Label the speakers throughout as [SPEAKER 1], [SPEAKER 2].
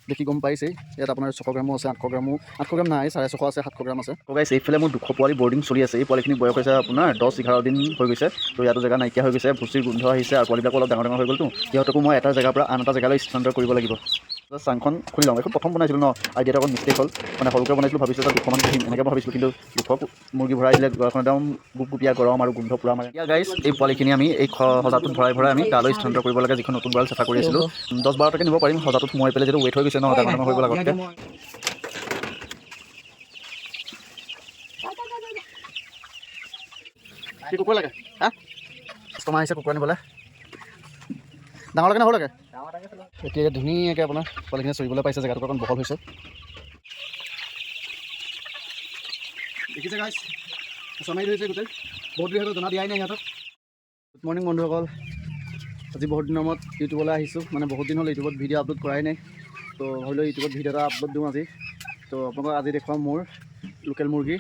[SPEAKER 1] দেখি গম পাইছেই। ইয়াত আপোনাৰ 600 গ্ৰামো আছে, 800 গ্ৰামো, 800 গ্ৰাম নাই, 650 আছে, 700 গ্ৰাম আছে।
[SPEAKER 2] গাইছ, এইফালে মোৰ 200 পোৱালি বৰ্ডিং চলি আছে। এই পোৱালিখিনি বয়স হৈছে আপোনাৰ 10-11 দিন হৈ গৈছে। তো ইয়াতো জেগা নাইকিয়া হৈ গৈছে, ভুচিৰ গোন্ধ আহিছে আৰু পোৱালিবিলাকো অলপ ডাঙৰ ডাঙৰ হৈ গ'লতো। সিহঁতকো মই এটা জেগাৰ পৰা আন এটা জেগালৈ স্থানান্তৰ কৰিব লাগিব। চাংখন খুলি লওঁ। এইখন প্ৰথম বনাইছিলোঁ ন, আইডিয়াটো অকণ মিষ্টেক হ'ল। মানে সৰুকৈ বনাইছিলোঁ, ভাবিছিলোঁ তাত 200মান পুহিম এনেকৈ ভাবিছিলোঁ, কিন্তু 200 মুৰ্গী ভৰাই দিলে গঁৰালখন একদম গুপগুপীয়া গৰম আৰু গোন্ধ পূৰা মাৰে। এতিয়া গাইছ, এই পোৱালিখিনি আমি এই সজাটোত ভৰাই ভৰাই আমি তালৈ স্থানান্তৰ কৰিব লাগে, যিখন নতুন গঁৰাল চাফা কৰি আছিলোঁ। 10-12টাকৈ নিব পাৰিম সজাটোত সোমোৱাই পেলাই, যিটো ৱেইট হৈ গৈছে ন, ডাঙৰ ডাঙৰ হৈ গ'ল আগতকৈ।
[SPEAKER 1] কি কুকুৰা লাগে? হা, কাষ্টমাৰ আহিছে কুকুৰা নিবলৈ। ডাঙৰ লাগে নে সৰু লাগে? এতিয়া ধুনীয়াকৈ আপোনাৰ পোৱালিখিনি চৰিবলৈ পাইছে, জেগাটো অকণ বহল হৈছে। দেখিছে গাইছ, চমাৰি ধৰিছে গোটেই। বহুত দিন সিহঁতক দানা দিয়াই নাই সিহঁতক। গুড মৰ্ণিং বন্ধুসকল, আজি বহুত দিনৰ মূৰত ইউটিউবলৈ আহিছোঁ। মানে বহুত দিন হ'ল ইউটিউবত ভিডিঅ' আপলোড কৰাই নাই, তো ভাবিলোঁ ইউটিউবত ভিডিঅ' এটা আপলোড দিওঁ আজি। তো আপোনালোকক আজি দেখুৱাম মোৰ লোকেল মুৰ্গী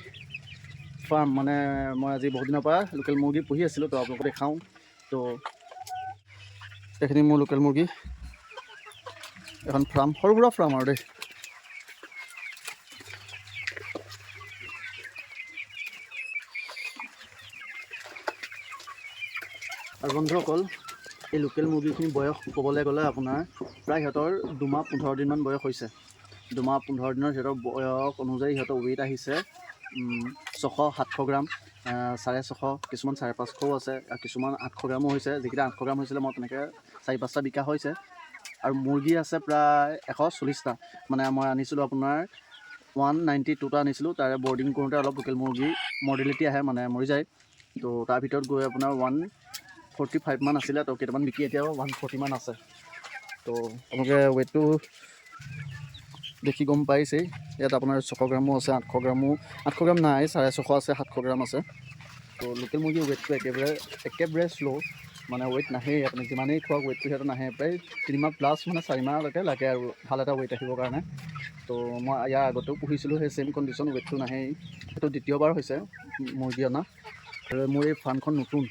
[SPEAKER 1] ফাৰ্ম। মানে মই আজি বহুত দিনৰ পৰা লোকেল মুৰ্গী পুহি আছিলোঁ, তো আপোনালোকক দেখাওঁ। তো এইখিনি মোৰ লোকেল মুৰ্গী এখন ফাৰ্ম, সৰু সুৰা ফাৰ্ম আৰু দেই। আৰু বন্ধুসকল, এই লোকেল মুৰ্গীখিনি বয়স ক'বলৈ গ'লে আপোনাৰ প্ৰায় সিহঁতৰ 2 মাহ 15 দিনমান বয়স হৈছে। 2 মাহ 15 দিনৰ সিহঁতৰ বয়স অনুযায়ী সিহঁতৰ ৱেইট আহিছে 600-700 গ্ৰাম, 650, কিছুমান 550ও আছে আৰু কিছুমান 800 গ্ৰামো হৈছে। যিকেইটা 800 গ্ৰাম হৈছিলে মই তেনেকৈ 4-5টা বিকা হৈছে। আৰু মুৰ্গী আছে প্ৰায় 140টা। মানে মই আনিছিলোঁ আপোনাৰ 192টা আনিছিলোঁ। তাৰে বৰ্ডিং কৰোঁতে অলপ লোকেল মুৰ্গী মৰ্টেলিটি আহে, মানে মৰি যায়। তো তাৰ ভিতৰত গৈ আপোনাৰ 145 মান আছিলে, তো কেইটামান বিকি এতিয়াও 140 মান আছে। তো আপোনালোকে ৱেইটটো দেখি গম পাইছেই। ইয়াত আপোনাৰ 600 গ্ৰামো আছে, 800 গ্ৰামো, 800 গ্ৰাম নাই, 650 আছে, 700 গ্ৰাম আছে। তো লোকেল মুৰ্গীৰ ৱেইটটো একেবাৰে একেবাৰে শ্ল', মানে ৱেইট নাহেই। আপুনি যিমানেই খোৱাওক ৱেইটটো সিহঁতৰ নাহে। প্ৰায় 3 মাহ প্লাছ, মানে 4 মাহলৈকে লাগে আৰু ভাল এটা ৱেইট আহিবৰ কাৰণে। তো মই ইয়াৰ আগতেও পুহিছিলোঁ, সেই ছেইম কণ্ডিশ্যন, ৱেইটটো নাহেই। সেইটো দ্বিতীয়বাৰ হৈছে মুৰ্গী অনা। আৰু মোৰ এই ফাৰ্মখন নতুন,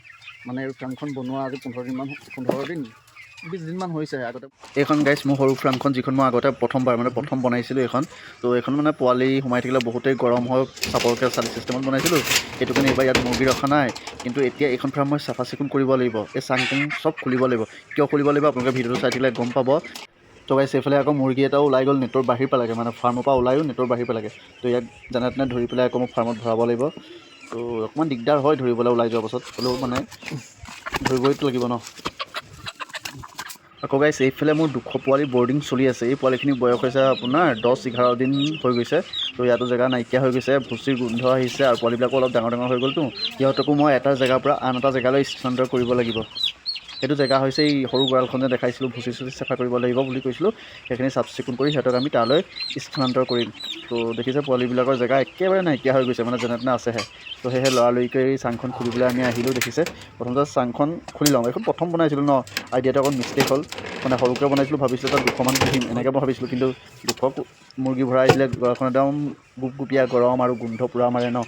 [SPEAKER 1] মানে এই ফাৰ্মখন বনোৱা আজি 15 দিনমান, 15 দিন 20 দিনমান হৈছে আগতে।
[SPEAKER 2] এইখন গাইছ মোৰ সৰু ফাৰ্মখন, যিখন মই আগতে প্ৰথমবাৰ মানে প্ৰথম বনাইছিলোঁ এইখন। তো এইখন মানে পোৱালি সোমাই থাকিলে বহুতেই গৰম হয়, চাপৰকৈ চালি চিষ্টেমত বনাইছিলোঁ। সেইটো কাৰণে এইবাৰ ইয়াত মুৰ্গী ৰখা নাই। কিন্তু এতিয়া এইখন ফাৰ্ম মই চাফা চিকুণ কৰিব লাগিব, এই চাং টাং চব খুলিব লাগিব। কিয় খুলিব লাগিব আপোনালোকে ভিডিঅ'টো চাই থাকিলে গম পাব। তো গাইছ, এইফালে আকৌ মুৰ্গী এটাও ওলাই গ'ল, নেটৰ বাহিৰ পালেগৈ, মানে ফাৰ্মৰ পৰা ওলায়ো নেটৰ বাহিৰ পালেগৈ। তো ইয়াক যেনে তেনে ধৰি পেলাই আকৌ মই ফাৰ্মত ভৰাব লাগিব। তো অকণমান দিগদাৰ হয় ধৰিবলৈ ওলাই যোৱাৰ পাছত, হ'লেও মানে ধৰিবইতো লাগিব ন। আকৌ গাইছ, এইফালে মোৰ 200 পোৱালি বৰ্ডিং চলি আছে। এই পোৱালিখিনি বয়স হৈছে আপোনাৰ 10-11 দিন হৈ গৈছে। তো ইয়াতো জেগা নাইকিয়া হৈ গৈছে, ভুচিৰ গোন্ধ আহিছে আৰু পোৱালিবিলাকো অলপ ডাঙৰ ডাঙৰ হৈ গ'লতো। সিহঁতকো মই এটা জেগাৰ পৰা আন এটা জেগালৈ স্থানান্তৰ কৰিব লাগিব। সেইটো জেগা হৈছে এই সৰু গঁৰালখন যে দেখাইছিলোঁ, ভুচি চুচি চাফা কৰিব লাগিব বুলি কৈছিলোঁ, সেইখিনি চাফ চিকুণ কৰি সিহঁতক আমি তালৈ স্থানান্তৰ কৰিম। তো দেখিছে পোৱালিবিলাকৰ জেগা একেবাৰে নাইকিয়া হৈ গৈছে, মানে যেনে তেনে আছেহে। তো সেয়েহে লৰালৰিকৈ এই চাংখন খুলিবলৈ আমি আহিলোঁ। দেখিছে, প্ৰথমতে চাংখন খুলি লওঁ। এইখন প্ৰথম বনাইছিলোঁ ন, আইডিয়াটো অকণ মিষ্টেক হ'ল। মানে সৰুকৈ বনাইছিলোঁ, ভাবিছিলোঁ তাত 200মান পুহিম এনেকৈ ভাবিছিলোঁ, কিন্তু 200 মুৰ্গী ভৰাই দিলে গঁৰালখন একদম গুপগুপীয়া গৰম আৰু গোন্ধ পূৰা মাৰে ন।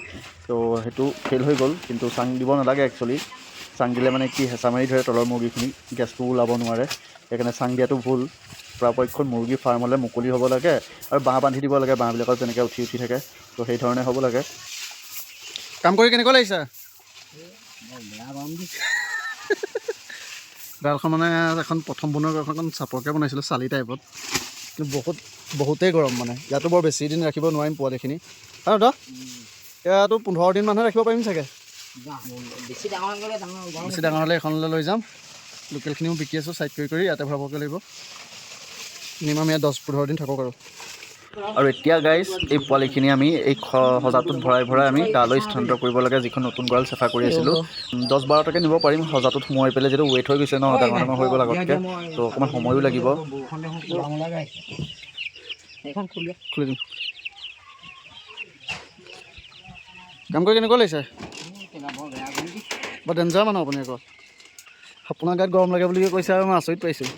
[SPEAKER 2] তো সেইটো ফেইল হৈ গ'ল। কিন্তু চাং দিব নালাগে একচুৱেলি। চাং দিলে মানে কি, হেঁচা মাৰি ধৰে তলৰ মুৰ্গীখিনি, গেছটো ওলাব নোৱাৰে। সেইকাৰণে চাং দিয়াটো ভুল। পৰাপক্ষত মুৰ্গী ফাৰ্ম হ'লে মুকলি হ'ব লাগে আৰু বাঁহ বান্ধি দিব লাগে, বাঁহবিলাকত যেনেকৈ উঠি উঠি থাকে, তো সেই ধৰণে হ'ব লাগে।
[SPEAKER 1] কাম কৰি কেনেকুৱা লাগিছে? গঁৰালখন মানে এখন প্ৰথম বনোৱা গঁৰালখন অকণ চাপৰকৈ বনাইছিলোঁ, চালি টাইপত, কিন্তু বহুত বহুতেই গৰম। মানে ইয়াতো বৰ বেছি দিন ৰাখিব নোৱাৰিম পোৱালিখিনি। আৰু দাদা, ইয়াতো 15 দিনমানহে ৰাখিব পাৰিম চাগে।
[SPEAKER 3] বেছি ডাঙৰ হৈ গ'লে ডাঙৰ গৰম।
[SPEAKER 1] বেছি ডাঙৰ হ'লে এইখনলৈ লৈ যাম। লোকেলখিনিও বিকি আছোঁ ছাইড কৰি কৰি, ইয়াতে ভৰাবগৈ লাগিব। মিনিমাম ইয়াত 10-15 দিন থাকক আৰু।
[SPEAKER 2] আৰু এতিয়া গাইছ, এই পোৱালিখিনি আমি এই সজাটোত ভৰাই ভৰাই আমি তালৈ স্থানান্তৰ কৰিব লাগে, যিখন নতুন গঁৰাল চাফা কৰি আছিলোঁ। 10-12টাকৈ নিব পাৰিম সজাটোত সোমোৱাই পেলাই, যিটো ৱেইট হৈ গৈছে ন, ডাঙৰ ডাঙৰ হৈ গ'ল আগতকৈ। তো অকণমান সময়ো লাগিব।
[SPEAKER 3] বৰষুণ দেখোন কোলা মোলা আহিছে। সেইখন খুলি
[SPEAKER 1] খুলি দিম। কাম কৰি কেনেকুৱা লাগিছে?
[SPEAKER 3] বৰ বেয়া কৰি দিছে।
[SPEAKER 1] বৰ ডেঞ্জাৰ মানুহ আপুনি আকৌ। আপোনাৰ গাত গৰম লাগে বুলি কৈছে আৰু মই আচৰিত পাইছোঁ।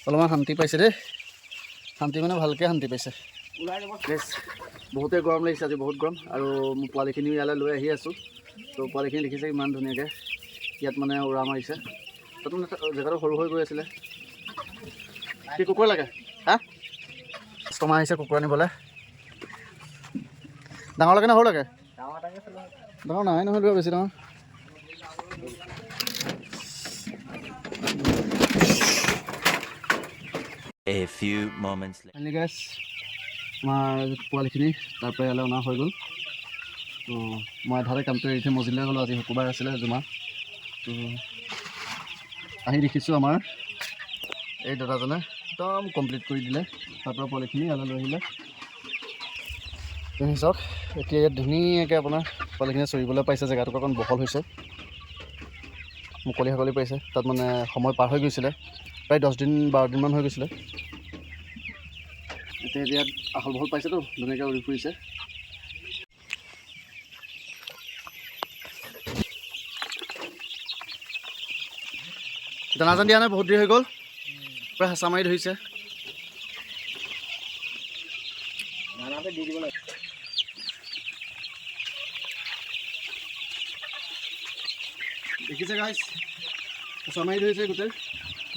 [SPEAKER 1] অলপমান শান্তি পাইছে দেই, শান্তি মানে ভালকৈ শান্তি পাইছে।
[SPEAKER 3] ওলাই যাব।
[SPEAKER 1] বেছ বহুতেই গৰম লাগিছে আজি, বহুত গৰম। আৰু মোৰ পোৱালিখিনিও ইয়ালৈ লৈ আহি আছোঁ। তো পোৱালিখিনি দেখিছে ইমান ধুনীয়াকৈ ইয়াত মানে উৰা মাৰিছে। তাত মানে জেগাটো সৰু হৈ গৈ আছিলে। কি কুকুৰা লাগে? হা, কাষ্টমাৰ আহিছে কুকুৰা নিবলৈ। ডাঙৰ লাগে নে সৰু লাগে? ডাঙৰ নাই নহয়, লোৱা বেছি ডাঙৰ।
[SPEAKER 4] A few moments later.
[SPEAKER 1] Finally guys, আমাৰ পোৱালিখিনি তাৰ পৰা ইয়ালৈ অনা হৈ গ'ল। তো মই আধাতে কামটো এৰি থৈ মছজিদলৈ গ'লোঁ। আজি শুকুৰবাৰ আছিলে, জুমা। তো আহি দেখিছোঁ আমাৰ এই দাদাজনে একদম কমপ্লিট কৰি দিলে। তাৰ পৰা পোৱালিখিনি ইয়ালৈ লৈ আহিলে। তো চাওক, এতিয়া ইয়াত ধুনীয়াকৈ আপোনাৰ পোৱালিখিনি চৰিবলৈ পাইছে। জেগাটো অকণ বহল হৈছে, মুকলি সকলি পাইছে। তাত মানে সময় পাৰ হৈ গৈছিলে, প্ৰায় 10 দিন 12 দিনমান হৈ গৈছিলে। এতিয়া ইয়াত আহল বহল পাইছেতো, ধুনীয়াকৈ উৰি ফুৰিছে। দানা চানা দিয়া নাই, বহুত দেৰি হৈ গ'ল, প্ৰায় হেঁচা মাৰি ধৰিছে।
[SPEAKER 3] দানাটো দি দিব লাগে।
[SPEAKER 1] দেখিছে গাইছ, হেঁচা মাৰি ধৰিছে গোটেই।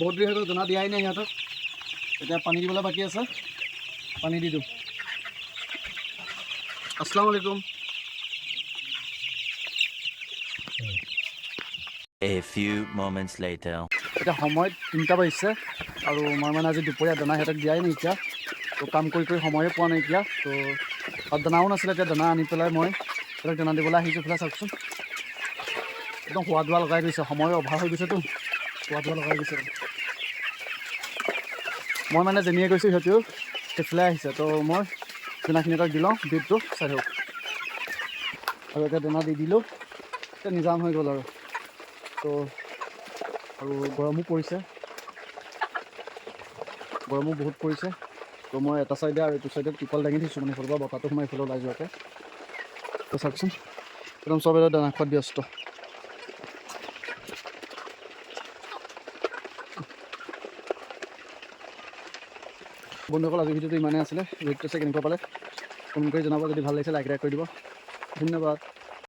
[SPEAKER 1] বহুত দেৰি হৈ গ'ল, দানা দিয়াই নাই সিহঁতক। এতিয়া পানী দিবলৈ বাকী আছে, পানী দি দিওঁ। আসসালামু আলাইকুম।
[SPEAKER 4] A few moments later.
[SPEAKER 1] এতিয়া সময় 3টা বাজিছে আৰু মই মানে আজি দুপৰীয়া দানা সিহঁতক দিয়াই নাইকিয়া। তো কাম কৰি কৰি সময়ে পোৱা নাইকিয়া। তো আৰু দানাও নাছিলে। এতিয়া দানা আনি পেলাই মই সিহঁতক দানা দিবলৈ আহিছোঁ। এইফালে চাওকচোন, একদম হোৱা দোৱা লগাই গৈছে। সময়ৰ অভাৱ হৈ গৈছেতো, হোৱা দোৱা লগাই গৈছে। মই মানে যেনিয়ে গৈছোঁ, সিহঁতেও সেইফালে আহিছে। তো মই দানাখিনি তাক দি লওঁ, বিপটো চাই থাকক। আৰু এতিয়া দানা দি দিলোঁ, এতিয়া নিজাম হৈ গ'ল আৰু। তো আৰু গৰমো পৰিছে, গৰমো বহুত পৰিছে। তো মই এটা চাইডে আৰু এইটো চাইডে টিপাল দাঙি থৈছোঁ, মানে ইফালৰ পৰা বতাহটো সোমাই ইফালে ওলাই যোৱাকৈ। তো চাওকচোন, একদম চব এটা দানা খোৱাত ব্যস্ত। বন্ধুসকল, আজিৰ ভিডিঅ'টো ইমানেই আছিলে। ভিডিঅ'টো চাই কেনেকুৱা পালে কমেণ্ট কৰি জনাব। যদি ভাল লাগিছে, লাইক এটা কৰি দিব। ধন্যবাদ।